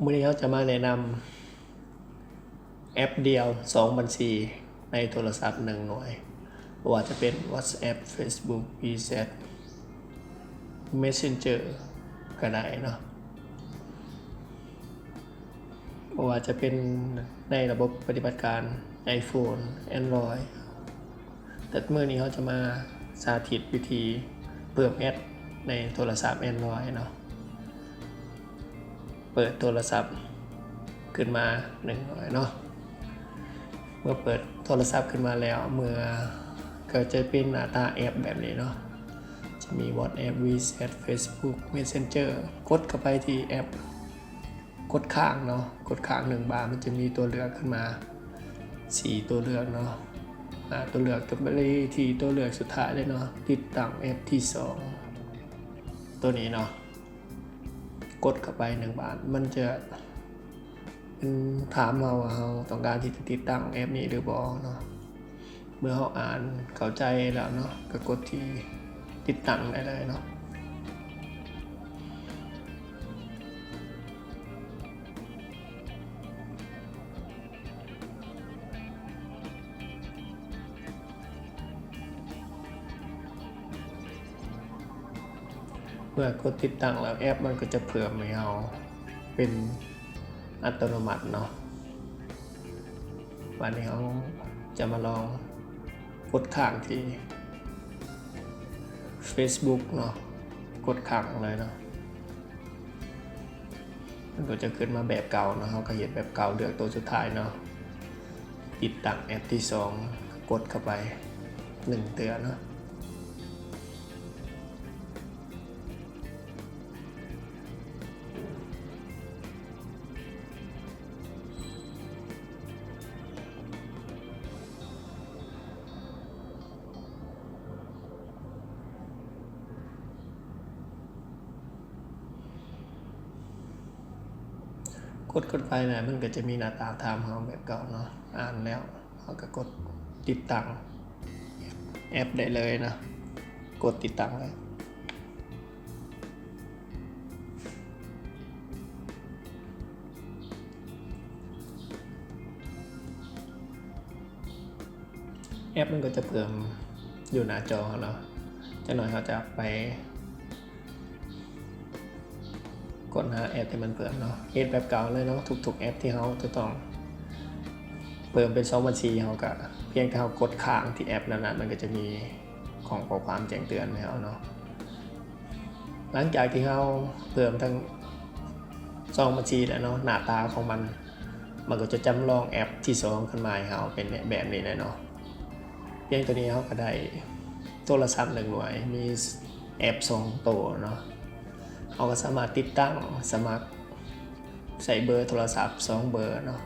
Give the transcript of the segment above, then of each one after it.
ມື້ນີ້ເຮົາຈະມາແນະນຳແອັບດຽວສອງບັນຊີໃນໂທລະສັບໜຶ່ງໜ່ວຍ, ບໍ່ວ່າຈະເປັນ WhatsApp, Facebook, WeChat, Messenger ກໍໄດ້ເນາະ, ບໍ່ວ່າຈະເປັນໃນລະບົບປະຕິບັດການ iPhone, Android. ແຕ່ມື້ນີ້ເຮົາຈະມາສາທິດວິທີເພີ່ມແອັບໃນໂທລະສັບ Android ເນາະ. ເປີດໂທລະສັບຂຶ້ນມາໜຶ່ງໜ່ອຍເນາະ. ເມື່ອເປີດໂທລະສັບຂຶ້ນມາແລ້ວ, ເມື່ອ ກໍຈະເປັນໜ້າຕາແອັບແບບນີ້ເນາະ, ຈະມີ WhatsApp, WeChat, Facebook, Messenger. ກົດເຂົ້າໄປທີ່ແອັບ, ກົດຄ້າງເນາະ, ກົດຄ້າງໜຶ່ງບາດ, ມັນຈະມີຕົວເລືອກຂຶ້ນມາສີ່ຕົວເລືອກເນາະ. ອາ ຕົວເລືອກ ຕົວ ໄປທີ່ຕົວເລືອກສຸດທ້າຍເລີຍເນາະ, ຕິດຕັ້ງແອັບທີສອງ ຕົວນີ້ເນາະ. ກົດເຂົ້າໄປໜຶ່ງບາດ, ມັນຈະ ເປັນຖາມເຮົາວ່າເຮົາຕ້ອງການທີ່ຈະຕິດຕັ້ງແອັບນີ້ຫຼືບໍ່ເນາະ. ເມື່ອເຮົາອ່ານເຂົ້າໃຈແລ້ວເນາະ, ກໍກົດທີ່ຕິດຕັ້ງໄດ້ເລີຍເນາະ. ເມື່ອກົດຕິດຕັ້ງແລ້ວ, ແອັບມັນກໍຈະເພີ່ມໃຫ້ເຮົາເປັນອັດຕະໂນມັດເນາະ. ບາດນີ້ເຮົາຈະມາລອງກົດຄ້າງທີ່ Facebook ເນາະ, ກົດຄ້າງເລີຍເນາະ. ມັນກໍຈະຂຶ້ນມາແບບເກົ່າເນາະ, ເຮົາກໍເຮັດແບບເກົ່າ, ເລືອກຕົວສຸດທ້າຍເນາະ, ຕິດຕັ້ງແອັບທີສອງ, ກົດເຂົ້າໄປໜຶ່ງເທື່ອເນາະ. ກົດເຂົ້າໄປແລ້ວ ມັນກໍຈະມີໜ້າຕາຖາມເຮົາແບບເກົ່າເນາະ. ອ່ານແລ້ວ ເຮົາກໍກົດຕິດຕັ້ງແອັບໄດ້ເລີຍເນາະ, ກົດຕິດຕັ້ງເລີຍ. ແອັບມັນກໍຈະເພີ່ມຢູ່ໜ້າຈໍເຮົາເນາະ. ຈັກໜ່ອຍເຮົາຈະໄປຄົ້ນຫາແອັບທີ່ມັນເພີ່ມເນາະ, ເຮັດແບບເກົ່າເລີຍເນາະ. ທຸກໆແອັບທີ່ເຮົາຈະຕ້ອງເພີ່ມເປັນສອງບັນຊີ, ເຮົາກະພຽງແຕ່ເຮົາກົດຄ້າງທີ່ແອັບນັ້ນນະ, ມັນກໍຈະມີຂອງຂໍ້ຄວາມແຈ້ງເຕືອນໃຫ້ເຮົາເນາະ. ຫຼັງຈາກທີ່ເຮົາເພີ່ມທັງສອງບັນຊີແລ້ວເນາະ, ໜ້າຕາຂອງມັນ ມັນກໍຈະຈຳລອງແອັບທີສອງຂຶ້ນມາໃຫ້ເຮົາເປັນແບບນີ້ແຫຼະເນາະ. ພຽງເທົ່ານີ້ເຮົາກໍໄດ້ໂທລະສັບໜຶ່ງໜ່ວຍ, ມີແອັບສອງໂຕເນາະ. ເຮົາກໍສາມາດຕິດຕັ້ງ, ສະໝັກ, ໃສ່ເບີໂທລະສັບສອງເບີເນາະ,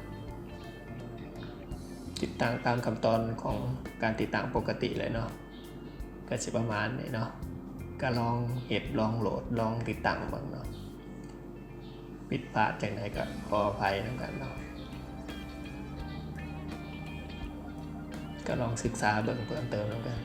ຕິດຕັ້ງຕາມຂັ້ນຕອນຂອງການຕິດຕັ້ງປົກກະຕິເລີຍເນາະ. ກໍຊິປະມານນີ້ເນາະ, ກໍລອງເຮັດ, ລອງໂຫຼດ, ລອງຕິດຕັ້ງເບິ່ງເນາະ. ຜິດພາດຈັ່ງໃດກໍຂໍອະໄພນຳກັນເນາະ, ກໍລອງສຶກສາເບິ່ງເພີ່ມເຕີມນຳກັນ.